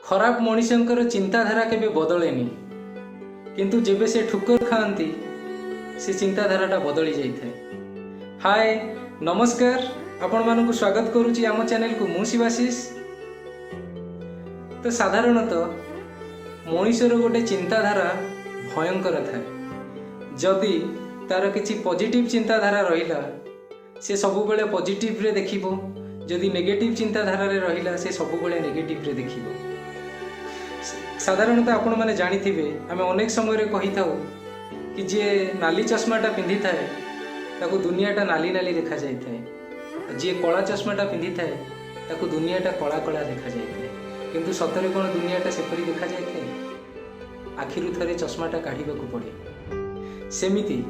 ଖରାପ ମଣିଷଙ୍କର ଚିନ୍ତାଧାରା କେବେ ବଦଳେନି, କିନ୍ତୁ ଯେବେ ସେ ଠୁକର ଖାଆନ୍ତି, ସେ ଚିନ୍ତାଧାରାଟା ବଦଳି ଯାଇଥାଏ। ହାଏ, ନମସ୍କାର, ଆପଣମାନଙ୍କୁ ସ୍ୱାଗତ କରୁଛି ଆମ ଚ୍ୟାନେଲକୁ। ମୁଁ ଶିବାଶିଷ। ତ ସାଧାରଣତଃ ମଣିଷର ଗୋଟେ ଚିନ୍ତାଧାରା ଭୟଙ୍କର ଥାଏ। ଯଦି ତାର କିଛି ପଜିଟିଭ ଚିନ୍ତାଧାରା ରହିଲା, ସେ ସବୁବେଳେ ପଜିଟିଭରେ ଦେଖିବ। ଯଦି ନେଗେଟିଭ ଚିନ୍ତାଧାରାରେ ରହିଲା, ସେ ସବୁବେଳେ ନେଗେଟିଭରେ ଦେଖିବ। ସାଧାରଣତଃ ଆପଣମାନେ ଜାଣିଥିବେ, ଆମେ ଅନେକ ସମୟରେ କହିଥାଉ କି ଯିଏ ନାଲି ଚଷମାଟା ପିନ୍ଧିଥାଏ, ତାକୁ ଦୁନିଆଟା ନାଲି ନାଲି ଦେଖାଯାଇଥାଏ। ଆଉ ଯିଏ କଳା ଚଷମାଟା ପିନ୍ଧିଥାଏ, ତାକୁ ଦୁନିଆଟା କଳା କଳା ଦେଖାଯାଇଥାଏ। କିନ୍ତୁ ସତରେ କ'ଣ ଦୁନିଆଟା ସେପରି ଦେଖାଯାଇଥାଏ? ଆଖିରୁ ଥରେ ଚଷମାଟା କାଢ଼ିବାକୁ ପଡ଼େ। ସେମିତି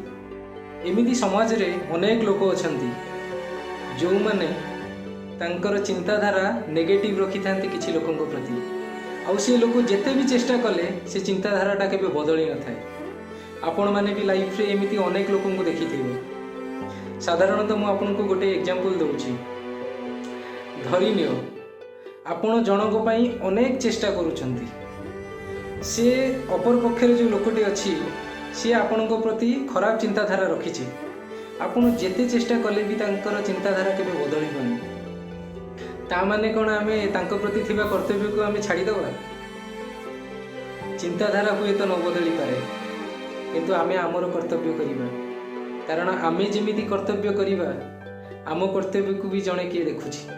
ଏମିତି ସମାଜରେ ଅନେକ ଲୋକ ଅଛନ୍ତି, ଯେଉଁମାନେ ତାଙ୍କର ଚିନ୍ତାଧାରା ନେଗେଟିଭ ରଖିଥାନ୍ତି କିଛି ଲୋକଙ୍କ ପ୍ରତି। ଆଉ ସେ ଲୋକ ଯେତେ ବି ଚେଷ୍ଟା କଲେ ସେ ଚିନ୍ତାଧାରାଟା କେବେ ବଦଳି ନଥାଏ। ଆପଣମାନେ ବି ଲାଇଫରେ ଏମିତି ଅନେକ ଲୋକଙ୍କୁ ଦେଖିଥିବେ। ସାଧାରଣତଃ ମୁଁ ଆପଣଙ୍କୁ ଗୋଟେ ଏକ୍ଜାମ୍ପଲ୍ ଦେଉଛି। ଧରିନିଅ, ଆପଣ ଜଣଙ୍କ ପାଇଁ ଅନେକ ଚେଷ୍ଟା କରୁଛନ୍ତି। ସେ ଅପର ପକ୍ଷରେ ଯେଉଁ ଲୋକଟି ଅଛି, ସିଏ ଆପଣଙ୍କ ପ୍ରତି ଖରାପ ଚିନ୍ତାଧାରା ରଖିଛି। ଆପଣ ଯେତେ ଚେଷ୍ଟା କଲେ ବି ତାଙ୍କର ଚିନ୍ତାଧାରା କେବେ ବଦଳିବନି। ତା ମାନେ କ'ଣ ଆମେ ତାଙ୍କ ପ୍ରତି ଥିବା କର୍ତ୍ତବ୍ୟକୁ ଆମେ ଛାଡ଼ିଦେବା? ଚିନ୍ତାଧାରା ହୁଏତ ନ ବଦଳିପାରେ, କିନ୍ତୁ ଆମେ ଆମର କର୍ତ୍ତବ୍ୟ କରିବା। କାରଣ ଆମେ ଯେମିତି କର୍ତ୍ତବ୍ୟ କରିବା, ଆମ କର୍ତ୍ତବ୍ୟକୁ ବି ଜଣେ କିଏ ଦେଖୁଛି।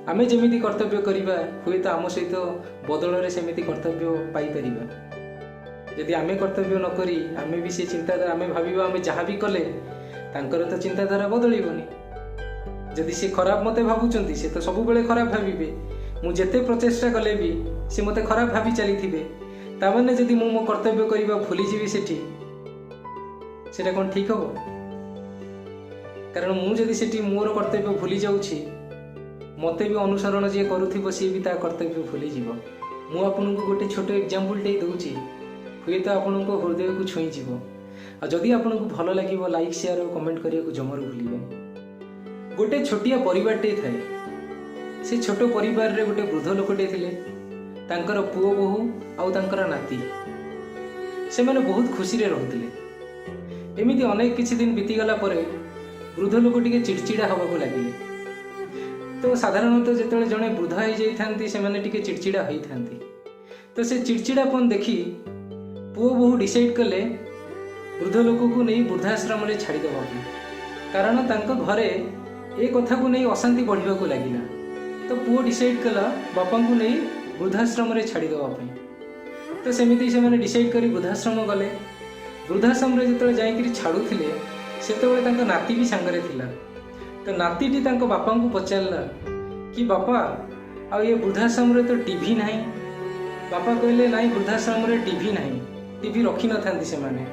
ଆମେ ଯେମିତି କର୍ତ୍ତବ୍ୟ କରିବା, ହୁଏତ ଆମ ସହିତ ବଦଳରେ ସେମିତି କର୍ତ୍ତବ୍ୟ ପାଇପାରିବା। ଯଦି ଆମେ କର୍ତ୍ତବ୍ୟ ନ କରି ଆମେ ବି ସେ ଚିନ୍ତାଧାରା, ଆମେ ଭାବିବା ଆମେ ଯାହା ବି କଲେ ତାଙ୍କର ତ ଚିନ୍ତାଧାରା ବଦଳିବନି। ଯଦି ସେ ଖରାପ ମୋତେ ଭାବୁଛନ୍ତି, ସେ ତ ସବୁବେଳେ ଖରାପ ଭାବିବେ। ମୁଁ ଯେତେ ପ୍ରଚେଷ୍ଟା କଲେ ବି ସେ ମୋତେ ଖରାପ ଭାବି ଚାଲିଥିବେ। ତାମାନେ ଯଦି ମୁଁ ମୋ କର୍ତ୍ତବ୍ୟ କରିବା ଭୁଲିଯିବି ସେଠି, ସେଇଟା କ'ଣ ଠିକ୍ ହବ? କାରଣ ମୁଁ ଯଦି ସେଠି ମୋର କର୍ତ୍ତବ୍ୟ ଭୁଲି ଯାଉଛି, ମୋତେ ବି ଅନୁସରଣ ଯିଏ କରୁଥିବ, ସିଏ ବି ତା କର୍ତ୍ତବ୍ୟ ଭୁଲିଯିବ। ମୁଁ ଆପଣଙ୍କୁ ଗୋଟେ ଛୋଟ ଏକ୍ଜାମ୍ପଲ୍ଟେ ଦେଉଛି, ହୁଏତ ଆପଣଙ୍କ ହୃଦୟକୁ ଛୁଇଁଯିବ। ଆଉ ଯଦି ଆପଣଙ୍କୁ ଭଲ ଲାଗିବ, ଲାଇକ୍, ସେୟାର ଆଉ କମେଣ୍ଟ କରିବାକୁ ଜମାରୁ ଭୁଲିବେନି। ଗୋଟେ ଛୋଟିଆ ପରିବାରଟିଏ ଥାଏ। ସେ ଛୋଟ ପରିବାରରେ ଗୋଟେ ବୃଦ୍ଧ ଲୋକଟିଏ ଥିଲେ, ତାଙ୍କର ପୁଅ ବୋହୂ ଆଉ ତାଙ୍କର ନାତି। ସେମାନେ ବହୁତ ଖୁସିରେ ରହୁଥିଲେ। ଏମିତି ଅନେକ କିଛି ଦିନ ବିତିଗଲା ପରେ ବୃଦ୍ଧ ଲୋକ ଟିକେ ଚିଡ଼ଚିଡ଼ା ହେବାକୁ ଲାଗିଲେ। ତ ସାଧାରଣତଃ ଯେତେବେଳେ ଜଣେ ବୃଦ୍ଧ ହେଇଯାଇଥାନ୍ତି, ସେମାନେ ଟିକେ ଚିଡ଼ଚିଡ଼ା ହୋଇଥାନ୍ତି। ତ ସେ ଚିଡ଼ଚିଡ଼ାପନ ଦେଖି ପୁଅ ବୋହୂ ଡିସାଇଡ୍ କଲେ ବୃଦ୍ଧ ଲୋକକୁ ନେଇ ବୃଦ୍ଧାଶ୍ରମରେ ଛାଡ଼ିଦେବା ପାଇଁ। କାରଣ ତାଙ୍କ ଘରେ ଏ କଥାକୁ ନେଇ ଅଶାନ୍ତି ବଢ଼ିବାକୁ ଲାଗିଲା। ତ ପୁଅ ଡିସାଇଡ୍ କଲା ବାପାଙ୍କୁ ନେଇ ବୃଦ୍ଧାଶ୍ରମରେ ଛାଡ଼ିଦେବା ପାଇଁ। ତ ସେମିତି ସେମାନେ ଡିସାଇଡ୍ କରି ବୃଦ୍ଧାଶ୍ରମ ଗଲେ। ବୃଦ୍ଧାଶ୍ରମରେ ଯେତେବେଳେ ଯାଇକିରି ଛାଡ଼ୁଥିଲେ, ସେତେବେଳେ ତାଙ୍କ ନାତି ବି ସାଙ୍ଗରେ ଥିଲା। ତ ନାତିଟି ତାଙ୍କ ବାପାଙ୍କୁ ପଚାରିଲା କି, "ବାପା, ଆଉ ଏ ବୃଦ୍ଧାଶ୍ରମରେ ତ ଟିଭି ନାହିଁ।" ବାପା କହିଲେ, "ନାଇଁ, ବୃଦ୍ଧାଶ୍ରମରେ ଟିଭି ନାହିଁ। ଟିଭି ରଖିନଥାନ୍ତି ସେମାନେ,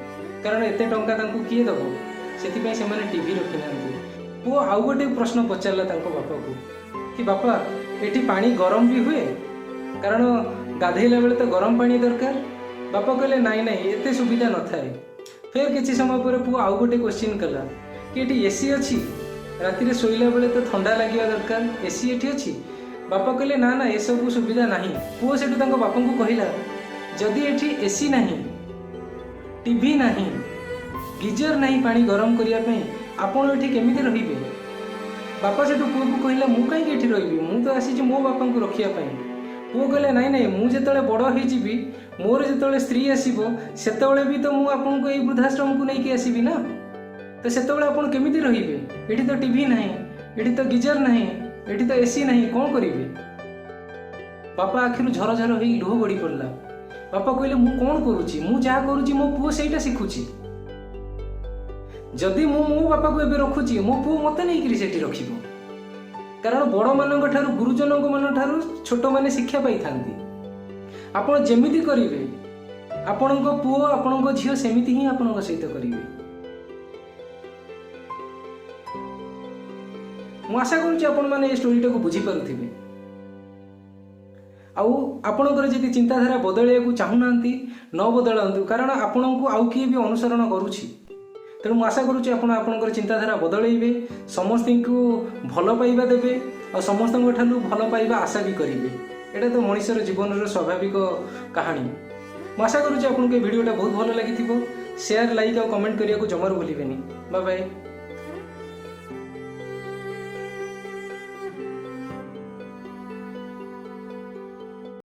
କାରଣ ଏତେ ଟଙ୍କା ତାଙ୍କୁ କିଏ ଦେବ? ସେଥିପାଇଁ ସେମାନେ ଟିଭି ରଖିନାହାନ୍ତି।" ପୁଅ ଆଉ ଗୋଟେ ପ୍ରଶ୍ନ ପଚାରିଲା ତାଙ୍କ ବାପାକୁ କି, "ବାପା, ଏଠି ପାଣି ଗରମ ବି ହୁଏ? କାରଣ ଗାଧେଇଲା ବେଳେ ତ ଗରମ ପାଣି ଦରକାର।" ବାପା କହିଲେ, "ନାଇଁ ନାଇଁ, ଏତେ ସୁବିଧା ନଥାଏ।" ଫେର କିଛି ସମୟ ପରେ ପୁଅ ଆଉ ଗୋଟେ କୋଶ୍ଚିନ୍ କଲା କି, "ଏଠି ଏସି ଅଛି? ରାତିରେ ଶୋଇଲା ବେଳେ ତ ଥଣ୍ଡା ଲାଗିବା ଦରକାର। ଏସି ଏଠି ଅଛି?" ବାପା କହିଲେ, "ନା ନା, ଏସବୁ ସୁବିଧା ନାହିଁ।" ପୁଅ ସେଠୁ ତାଙ୍କ ବାପାଙ୍କୁ କହିଲା, "ଯଦି ଏଠି ଏସି ନାହିଁ, ଟିଭି ନାହିଁ, ଗିଜର ନାହିଁ ପାଣି ଗରମ କରିବା ପାଇଁ, ଆପଣ ଏଠି କେମିତି ରହିବେ?" ବାପା ସେଠୁ ପୁଅକୁ କହିଲା, "ମୁଁ କାହିଁକି ଏଠି ରହିବି? ମୁଁ ତ ଆସିଛି ମୋ ବାପାଙ୍କୁ ରଖିବା ପାଇଁ।" ପୁଅ କହିଲା, "ନାଇଁ ନାଇଁ, ମୁଁ ଯେତେବେଳେ ବଡ଼ ହେଇଯିବି, ମୋର ଯେତେବେଳେ ସ୍ତ୍ରୀ ଆସିବ, ସେତେବେଳେ ବି ତ ମୁଁ ଆପଣଙ୍କୁ ଏଇ ବୃଦ୍ଧାଶ୍ରମକୁ ନେଇକି ଆସିବି ନା। ତ ସେତେବେଳେ ଆପଣ କେମିତି ରହିବେ? ଏଠି ତ ଟିଭି ନାହିଁ, ଏଠି ତ ଗିଜର ନାହିଁ, ଏଠି ତ ଏସି ନାହିଁ, କ'ଣ କରିବେ?" ବାପା ଆଖିରୁ ଝର ଝର ହେଇ ଲୁହ ଗଡ଼ି ପଡ଼ିଲା। ବାପା କହିଲେ, "ମୁଁ କ'ଣ କରୁଛି? ମୁଁ ଯାହା କରୁଛି, ମୋ ପୁଅ ସେଇଟା ଶିଖୁଛି। ଯଦି ମୁଁ ମୋ ବାପାକୁ ଏବେ ରଖୁଛି, ମୋ ପୁଅ ମୋତେ ନେଇକିରି ସେଠି ରଖିବ।" କାରଣ ବଡ଼ମାନଙ୍କ ଠାରୁ, ଗୁରୁଜନଙ୍କ ମାନଙ୍କ ଠାରୁ ଛୋଟମାନେ ଶିକ୍ଷା ପାଇଥାନ୍ତି। ଆପଣ ଯେମିତି କରିବେ, ଆପଣଙ୍କ ପୁଅ, ଆପଣଙ୍କ ଝିଅ ସେମିତି ହିଁ ଆପଣଙ୍କ ସହିତ କରିବେ। ମୁଁ ଆଶା କରୁଛି ଆପଣମାନେ ଏ ଷ୍ଟୋରିଟାକୁ ବୁଝିପାରୁଥିବେ। ଆଉ ଆପଣଙ୍କର ଯଦି ଚିନ୍ତାଧାରା ବଦଳାଇବାକୁ ଚାହୁଁନାହାନ୍ତି, ନ ବଦଳାନ୍ତୁ, କାରଣ ଆପଣଙ୍କୁ ଆଉ କିଏ ବି ଅନୁସରଣ କରୁଛି। ତେଣୁ ମୁଁ ଆଶା କରୁଛି ଆପଣ ଆପଣଙ୍କର ଚିନ୍ତାଧାରା ବଦଳାଇବେ, ସମସ୍ତଙ୍କୁ ଭଲ ପାଇବା ଦେବେ ଆଉ ସମସ୍ତଙ୍କ ଠାରୁ ଭଲ ପାଇବା ଆଶା ବି କରିବେ। ଏଇଟା ତ ମଣିଷର ଜୀବନର ସ୍ୱାଭାବିକ କାହାଣୀ। ମୁଁ ଆଶା କରୁଛି ଆପଣଙ୍କୁ ଏ ଭିଡ଼ିଓଟା ବହୁତ ଭଲ ଲାଗିଥିବ। ସେୟାର, ଲାଇକ୍ ଆଉ କମେଣ୍ଟ କରିବାକୁ ଜମାରୁ ଭୁଲିବେନି। Bye bye.